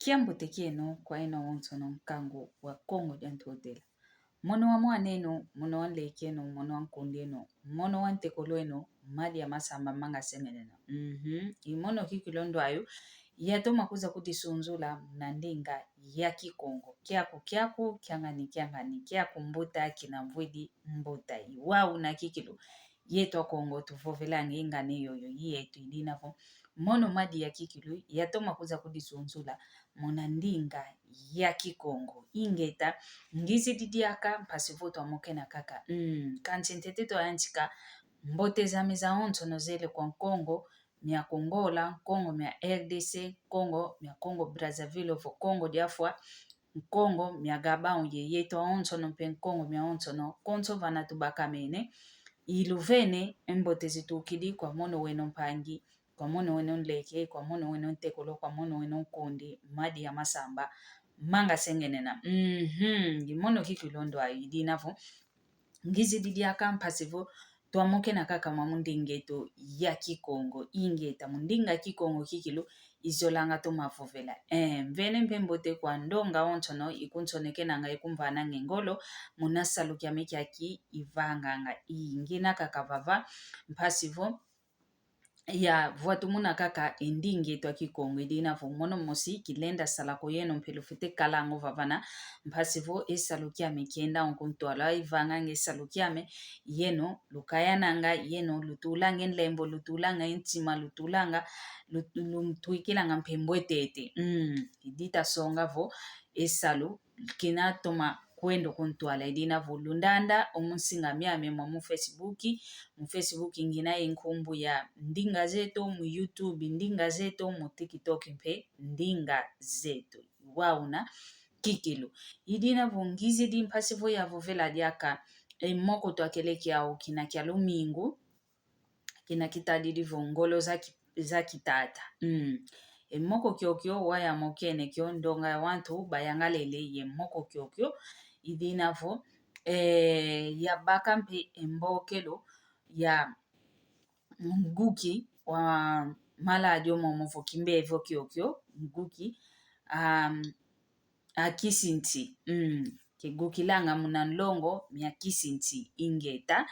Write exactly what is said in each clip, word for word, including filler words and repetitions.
Kiambote kieno kwa eno onsono nkangu wa Kongo dia Ntotela. Mono wa mwan'eno, mono wa nlek'eno, mono wa nkund'eno, mono wa ntekol'eno, Madia Masamba Manga Sengenena. Mhm. I mono kikilu ndwayu, yatoma kwiza kudisunzula muna ndinga ya Kikongo. Kiaku, kiaku, kiangani, kiangani, kiaku mbuta, kina mvwidi mbuta. I wau na kikilu. Yeto Akongo tuvovelanga e ngani yoyo, i yeto, i dina vo mono Madia kikilu yatoma kwiza kudisunzula muna ndinga ya Kikongo. Ingeta, ngizidi diaka mpasi vo twamokena kaka. Mm, kansi ntete twayantika, mbote zame zaonsono zele kwa Nkongo mia Kongola, Nkongo mia R D C, Nkongo mia Congo Brazzaville, ovo Kongo dia Fwa, Nkongo mia Gabão ye yeto aonsono mpe Nkongo miaonsono, konso vana tubakamene. Iluvene, e mbote zitukidi kwa mono weno mpangi, kwa mono weno nleke, kwa mono weno ntekolo, kwa mono weno nkundi, Madia Masamba Manga Sengenena. Mhm, i mono kikilu ndwayu, i dina vo ngizidi diaka mpasi vo twamokena kaka mwa mu ndinga eto ya Kikongo. Ingeta, mu ndinga Kikongo kikilu izolanga toma vovela. Eh, mvene mpe mbote kwa ndonga onsono ikunsonekenanga, ikumvananga e ngolo muna salu kiame kiaki ivanganga. I ngina kaka vava mpasi vo ya vwatumuna kaka e ndinga eto a Kikongo, i dina vo mono mosi kilenda sala ko, yeno mpe lufwete kalango vavana, mpasi vo e salu kiame kienda o ku ntwala. Ivanganga e salu kiame, yeno lukayananga, yeno lutulanga e nlembo, lutulanga e ntima, lutulanga, lut-, lutwikilanga mpe mbwetete. Mm, i dita songa vo e salu kina toma kwenda ku ntwala. I dina vo lundanda o mu nsinga miame mwa mu Facebook, mu Facebook ngina ye nkumbu ya Ndinga Zeto, mu YouTube Ndinga Zeto, mu TikTok mpe Ndinga Zeto. Wau na kikilu. I dina vo ngizidi mpasi vo ya vovela diaka, e moko twakele kiau kina kia lumingu, kina kitadidi vo ngolo za ki-, za kitata. Mm. E moko kiokio wayamokene kio, ndonga ya wantu bayangalele ye moko kiokio. I dina vo, eh, yabaka mpe e mbokelo ya nguki wa maladi omomo vo kimbevo kiokio, nguki, um, a kisinti. Mm. Kigukilanga muna nlongo mia kisinti. Ingeta.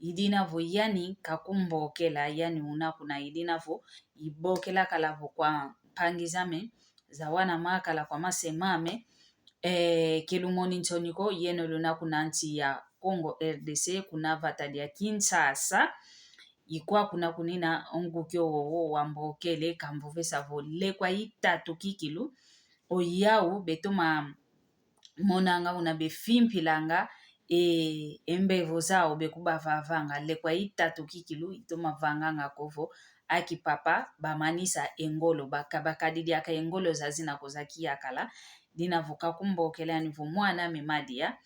I dina vo yani kakumbokela, yani una kuna, i dina vo ibokela kala vo kwa mpangi zame za wana makala, kwa mase mame, eh, ke lumoni nsoni ko, yeno luna kuna nsi ya Congo R D C, kuna vata dia Kinshasa. I kwa kuna kunina o nguki owowo wambokele, kamvovesa vo lekwa itatu kikilu, oyau betoma monanga una befimpilanga, e, e mbevo zau bekubavavanga. Lekwa itatu kikilu itoma vanganga ko vo aki papa bamanisa e ngolo, baka-, bakadi diaka e ngolo zazina ko za kiyakala. Dina vo kakumbokela yani vo mwan'ame Madia,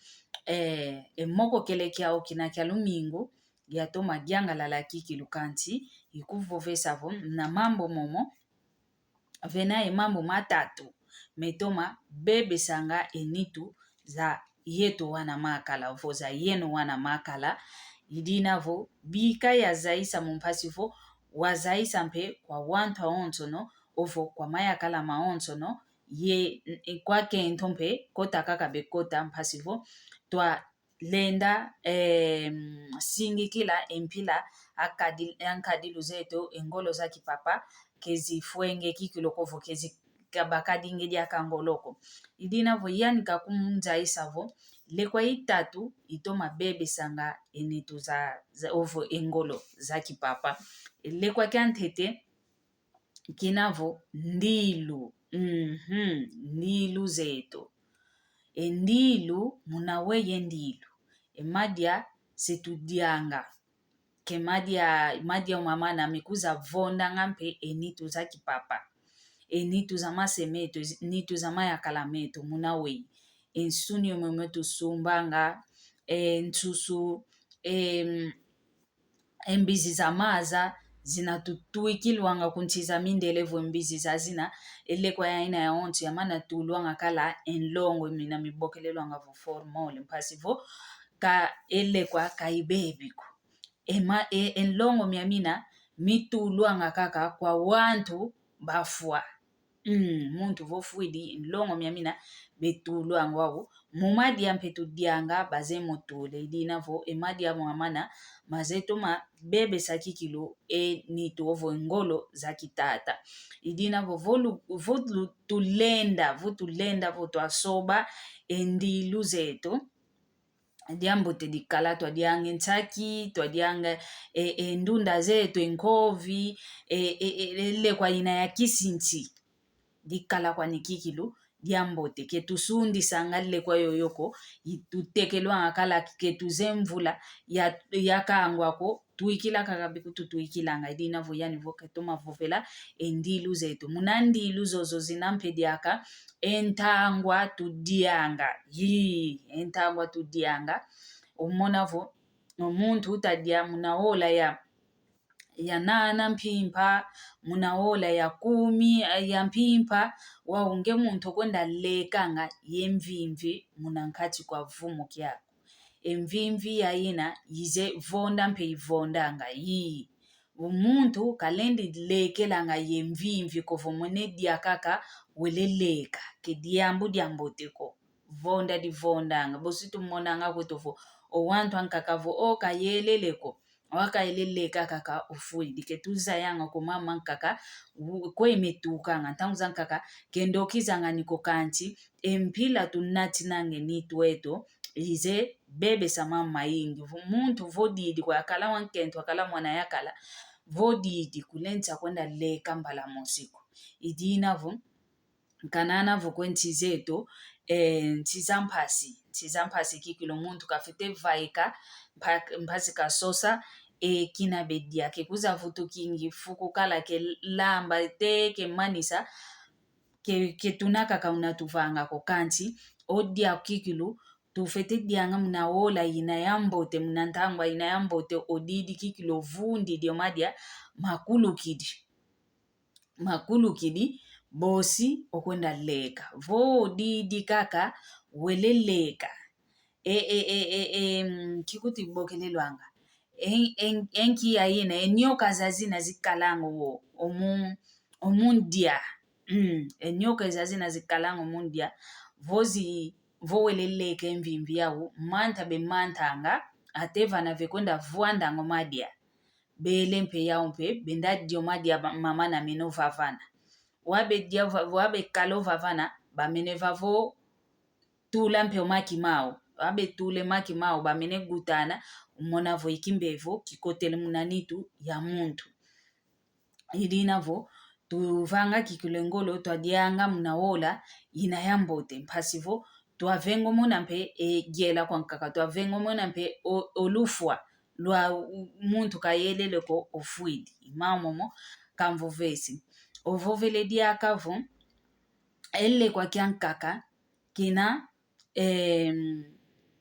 e, e moko kele kiau kina kia lumingu, yatoma yangalala kikilu, kansi ikuvovesa vo na mambu momo, vena e mambu matatu metoma bebesanga e nitu za yeto wana makala, ovo za yeno wana makala. I dina vo bika yazayisa mu mpasi vo wazayisa mpe kwa wantu awonsono, ovo kwa mayakala mawonsono, ye, n-, kwa kento mpe kota kaka bekota, mpasi vo twa lenda, em, singikila e mpila akadi-, ankadilu zeto, e ngolo za kipapa, ke zifwenge kikilu ko vo ke zi-, ka bakadingi diaka ngolo ko. I dina vo yani kakunzayisa vo lekwa itatu itoma bebesanga e nitu za, za, ovo e ngolo za kipapa. E lekwa kia ntete kina vo ndilu. Mhm, ndilu zeto. E ndilu, muna weye ndilu. E madia se tudianga. Ke madia, madia uma mana mekuza vondanga mpe e nitu za kipapa. E nitu za mase meto, e nitu za mayakala meto, muna weye. E nsuni omo metusumbanga, e nsusu, e, e mbizi za maza, zina tutwikilwanga ku nsi za mindele vo e mbizi zazina, e lekwa yaina yawonso yamana tulwanga kala e nlongo mina mibokelelwanga vo formol, mpasi vo ka e lekwa ka ibebi ko. E ma-, e, e nlongo miamina mitulwanga kaka kwa wantu bafwa. Mm, muntu vo fwidi, nlongo miamina betulwanga wau. Mu madia mpe tudianga, bazemo tule. I dina vo, e madia mwamana, mazeto mabebesa kikilu e nitu ovo e ngolo za kitata. I dina vo, vo lu-, vo lu-, tulenda, vo tulenda, vo twasoba e ndilu zeto. Diambote dikala twadianga e nsaki, twadianga e, e ndunda zeto, e nkovi, e, e, e, e lekwa ina ya kisinsi. Dikala kwani kikilu, diambote. Ke tusundisanga lekwa yoyo ko, i tutekelwanga kala ke tuzemvula, ya, yakangwa ko, twikila kaka bikutu twikilanga. I dina vo yani vo ke toma vovela e ndilu zeto. Muna ndilu zozo zina mpe diaka, e ntangwa tudianga. Yii, e ntangwa tudianga. Omona vo, o muntu utadia muna ola ya, ya nana mpimpa, muna ola ya kumi, ya mpimpa, wau nge muntu okwenda lekanga ye mvimvi muna nkati kwa vumu kiaku. E mvimvi ya ina ize vonda mpe ivondanga, yii. O muntu kalendi lekelanga ye mvimvi ko vo mwene dia kaka wele leka, ke diambu diambote ko. Vonda divondanga, bosi tumonanga kweto vo, o wantu ankaka vo, o kayelele ko, o kayele leka kaka ofwidi. Ke tuzayanga ko mama ankaka, u-, kwe metukanga, ntangu zankaka, ke ndokizanga ni ko kansi, e mpila tunatinanga e nitu eto, ize bebesa mama mayingi. Vo muntu vo didi kwa akala wa nkento, akala mwana yakala, vo didi kulensa kwenda leka mbala mosi ko. I dina vo, kanana vo kwe nsi zeto, eh, nsi za mpasi, nsi za mpasi kikilu muntu kafwete vaika, mpa-, mpasi kasosa, e kina bedia ke kuzavutukingi fuku kala ke lamba te ke manisa, ke, ke tuna kaka una tuvanga ko kansi, o dia kikilu, tufwete dianga muna ola ina ya mbote, muna ntangwa ina ya mbote, o didi kikilu, o vundidi o madia, makulukidi. Makulukidi, bosi okwenda leka. Vo o didi kaka, wele leka. E, e, e, e, e, mm, kikuti bokelelwanga. En-, en-, enki ya ina, e nyoka zazina zikalanga wo, omu-, omu ndia. Mm, e nyoka zazina zikalanga omu ndia. Vo zi-, vo wele leka e mvimvi yau, manta bemantanga, ate vana vekwenda vwandanga o madia. Bele mpe yau mpe, benda dia o madia ba-, mamana mene o vavana. Wa bedia va-, wa bekala o vavana, bamene vavo tula mpe o maki mau. Wa betula e maki mau, bamene gutana, omona vo e kimbevo kikotele muna nitu ya muntu. I dina vo, tuvanga kikilu e ngolo, twadianga muna ola ina ya mbote, mpasi vo, twavenga omona mpe e giela kwa nkaka, twavenga omona mpe o, o lufwa lwa u-, muntu kayelele ko ofwidi. I mau momo kamvovesi. Ovovele diaka vo, e lekwa kia nkaka, kina, em,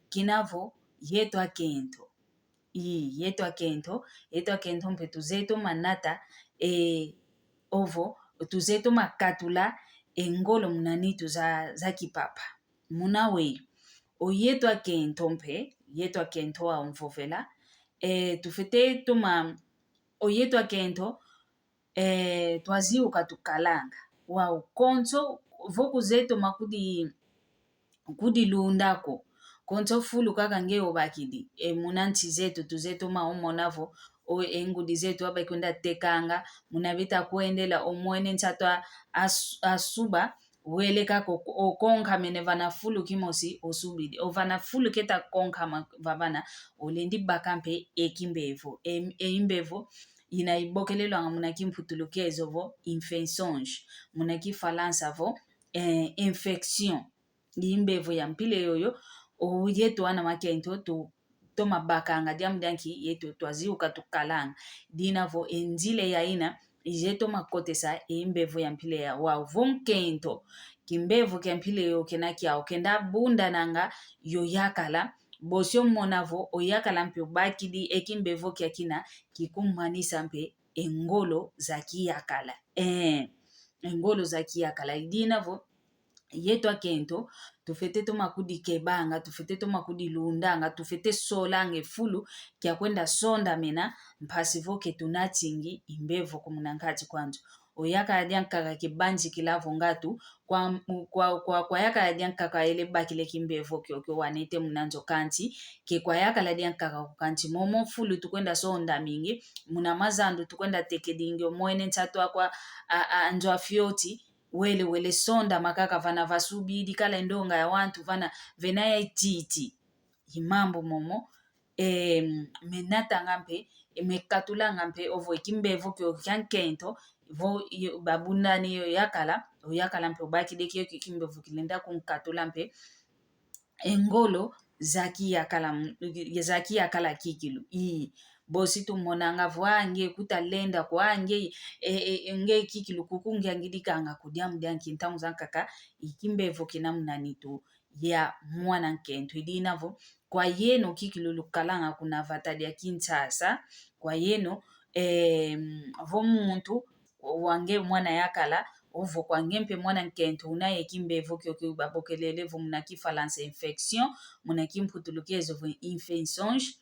kina vo, yeto akento. Ii, yeto akento, yeto akento mpe tuzeye toma nata, e, ovo, tuzeye toma katula e ngolo muna nitu za, za kipapa. Muna weyi. O yeto akento mpe, yeto akento wau mvovela, e, tufwete toma, o yeto akento, e, twaziuka tukalanga. Wau, konso, vo kuzeye toma kudi, kudilunda ko. Konso fulu kaka nge obakidi. E, muna nsi zetu, tuzeye toma omona vo, o, e ngudi zetu wa bekwenda tekanga, muna bita kwendela, omwene nsatu a, as-, asuba, wele kaka o, okonkamene vana fulu kimosi, osubidi. O vana fulu keta konkama vavana, olendi baka mpe e kimbevo. E, e mbevo, ina ibokelelwanga muna kimputulukezo vo infections, muna kifalansa vo, eh, infection. I mbevo ya mpila yoyo, o yeto ana makento tu, toma bakanga diambu dia nki, yeto twaziuka tukalanga. Dina vo e nzila ya ina, ize toma kotesa e mbevo ya mpila ya wau. Vo nkento, kimbevo kia mpila yoyo kena kiau, kenda bundananga yo yakala, bosi omona vo, o yakala mpe obakidi e kimbevo kia kina, kikumanisa mpe e ngolo za kiyakala. Eh, e ngolo za kiyakala. I dina vo, yeto akento, tufwete toma kudikebanga, tufwete toma kudilundanga, tufwete solanga e fulu kia kwenda sondamena, mpasi vo ke tunatingi i mbevo ko muna nkati kwa nzo. O yakala diankaka ke banzikila vo ngatu, kwa, kwa, kwa, kwa yakala diankaka ele bakila e kimbevo kiokio wanete muna nzo kansi, ke kwa yakala diankaka ko kansi momo fulu tukwenda sonda mingi, muna mazandu tukwenda tekedingi omwene nsatu aku a, a, nzo a fioti, wele, wele sonda makaka vana vasubidi kala e ndonga ya wantu vana vena ya ititi. I mambu momo, em, menatanga mpe, mekatulanga mpe, ovo e kimbevo kio kia nkento, vo i, babundani yo yakala, o yakala mpe obakidi kio ki, kimbevo kilenda kunkatula mpe, e ngolo za kiyakala m-, za kiyakala kikilu. Ii, bosi tumonanga vo a nge kutalenda ko, a nge, e, e, e, nge kikilu kuku ngiangidikanga ko diambu dia nki? Ntangu zankaka, i kimbevo kina muna nitu ya mwana nkento. I dina vo, kwa yeno kikilu lukalanga kuna vata dia Kinshasa, kwa yeno, em, vo muntu wa nge mwana yakala, ovo kwa nge mpe mwana nkento una ye kimbevo kio kio babokelele vo muna Kifalansa infection, muna Kimputulukezo vo infections,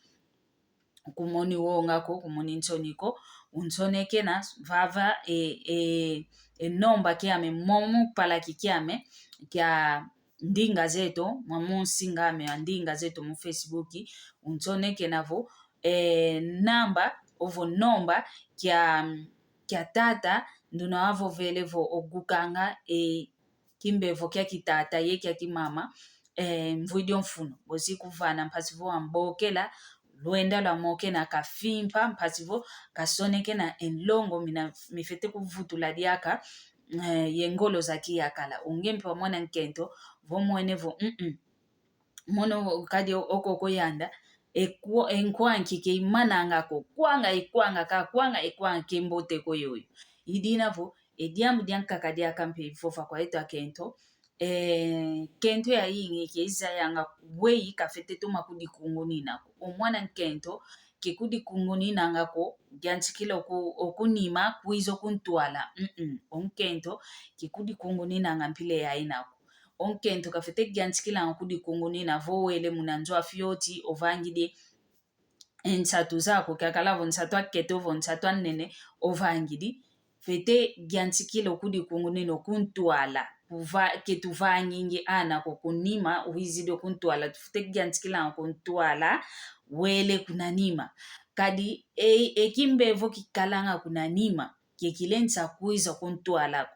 kumoni wonga ko, kumoni nsoni ko, unsonekena vava e, e, e nomba kiame, momo palaki kiame kia ndinga zeto, mwa munsinga ame wa ndinga zeto mu Facebook, unsonekena vo, e, namba, ovo nomba kia, kia tata, nduna wavovele vo ogukanga, e, kimbevo kia kitata ye kia kimama, eh, mvwidio mfunu. Bosi kuvana mpasi vo wambokela, lwenda lwamokena kafimpa, mpasi vo kasonekena e nlongo mina mifete kuvutula diaka, eh, ye ngolo za kiyakala. O nge mpe wa mwana nkento, vo mwene vo, mm, mm. Mono kadi o-, okoko yanda, e kwo-, e nkwanki ke imananga ko, kwanga, e kwanga ka, kwanga, e kwanga ke mbote ko yoyo. I dina vo, e diambu diankaka diaka mpe ivova kwa yeto akento, e, kento yayingi ke izayanga weyi kafete toma kudikungunina ko. O mwana nkento ke kudikunguninanga ko, diantikila oku-, okunima kwiza kuntwala. Mm-mm. O nkento ke kudikunguninanga mpila yayina ko. O nkento kafete diantikilanga kudikungunina vo wele muna nzo a fioti ovangidi e nsatu zaku, kiakala vo nsatu akete ovo nsatu anene ovangidi, fete diantikila okudikungunina okuntwala, kuva-, ke tuvangingi ana ko kunima, wizidi okuntwala, tufete diantikilanga kuntwala, wele kuna nima. Kadi e, e kimbevo kikalanga kuna nima, ke kilensa kwiza kuntwala ko.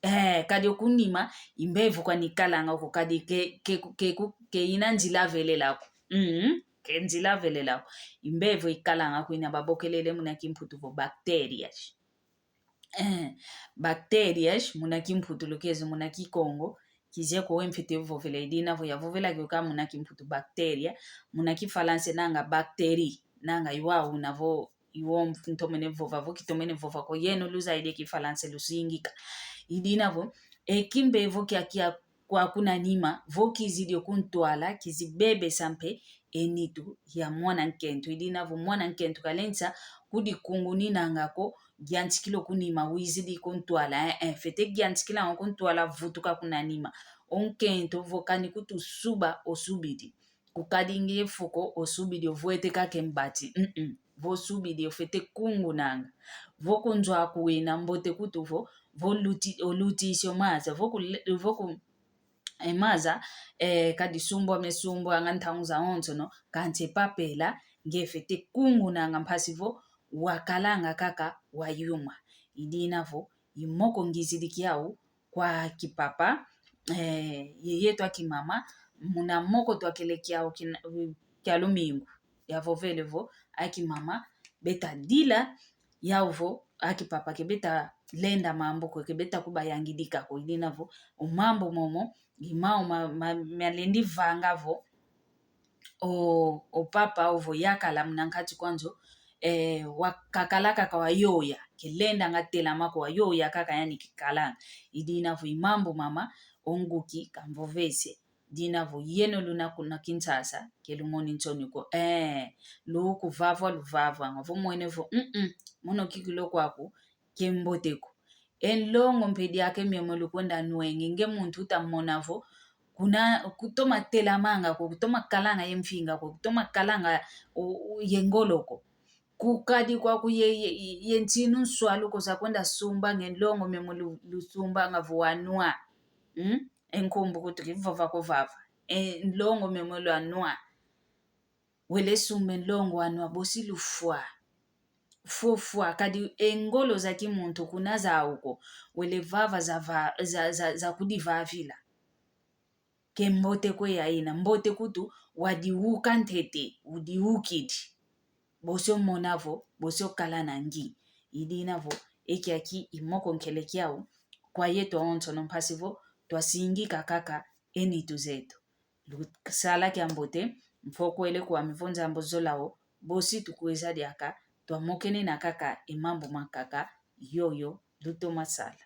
Eh, kadi okunima, i mbevo kwani ikalanga ko, kadi ke, ke, ke, ke ina nzila avelela ko. Mm, ke nzila avelela ko. I mbevo ikalanga ko, ina babokelele muna kimputu vo bactérias. Eh, bactérias, muna kimputu lukezi, muna kikongo, kizeko we mfite vovela, i dina vo yavovela kioka muna kimputu bactéria, muna kifalanse nanga bactérie, nanga iwau una vo iwo ntomene vova vo kitomene vova ko, yeno luzaidi e kifalanse lusingika. I dina vo, e kimbevo kia, kia kwa kuna nima, vo kizidi okuntwala, kizibebesa mpe e nitu ya mwana nkento. I dina vo mwana nkento kalensa kudikunguninanga ko, diantikila okunima wizidi kuntwala, eh, eh, fete diantikilanga kuntwala vutuka kuna nima. O nkento vo kani kutusuba osubidi. Kukadingi e fuko osubidi ovwete kaka e mbati. Mm-mm. Vo osubidi ofete kungunanga. Vo ku nzo aku wena mbote kutu vo, vo luti-, olutisi o maza. Vo ku le-, vo ku, e maza, eh, kadi sumbwa mesumbwanga ntangu zawonsono, kansi e papela, nge fete kungunanga mpasi vo wakalanga kaka wayuma. I dina vo, i moko ngizidi kiau, kwa kipapa, eh, ye yeto akimama, muna moko twakele kiau kina-, kia lumingu. Yavovele vo, akimama, beta dila, yau vo, akipapa ke beta lenda mambu ko, ke beta kubayangidika ko, i dina vo, o mambu momo, i mau ma, ma, malendi vanga vo, o, o papa ovo yakala muna nkati kwa nzo, eh, wakakala kaka wayoya, kelendanga telama ko, wayoya kaka yani kikalanga. I dina vo i mambu mama, o nguki kamvovese. Dina vo yeno luna kuna Kinshasa, ke lumoni nsoni ko. Eh, lukuvavwa luvavwanga. Vo mwene vo, mm-mm, mono kikilu kwaku, ke mbote ko. E nlongo mpe diaka e miomio lukwenda nwenge, nge muntu utamona vo, kuna, kutoma telamanga ko, kutoma kalanga ye mfinga ko, kutoma kalanga u-, u-, ye ngolo ko. Kukadi kwaku ye, ye, ye ntinu nswalu koza kwenda sumba nge nlongo memo lu-, lusumbanga vo wanwa. Hmm? E nkumbu kutu kivova ko vava. E nlongo memo lwanwa. Wele sumba e nlongo wanwa bosi lufwa. Fofwa, kadi e ngolo za kimuntu kuna zau ko. Wele vava za va-, za, za, za kudivavila. Ke mbote kwe yaina, mbote kutu wadiuka ntete, udiukidi. Bosi omona vo, bosi okala na ngi. I dina vo, e kiaki i moko nkele kiau, kwa yeto awonsono mpasi vo, twasingika kaka e nitu zeto. Lusala kiambote, mfokwele kwame vo Nzambi ozola o, bosi tukwiza diaka, twamokene na kaka e mambu mankaka, yoyo, lutoma sala.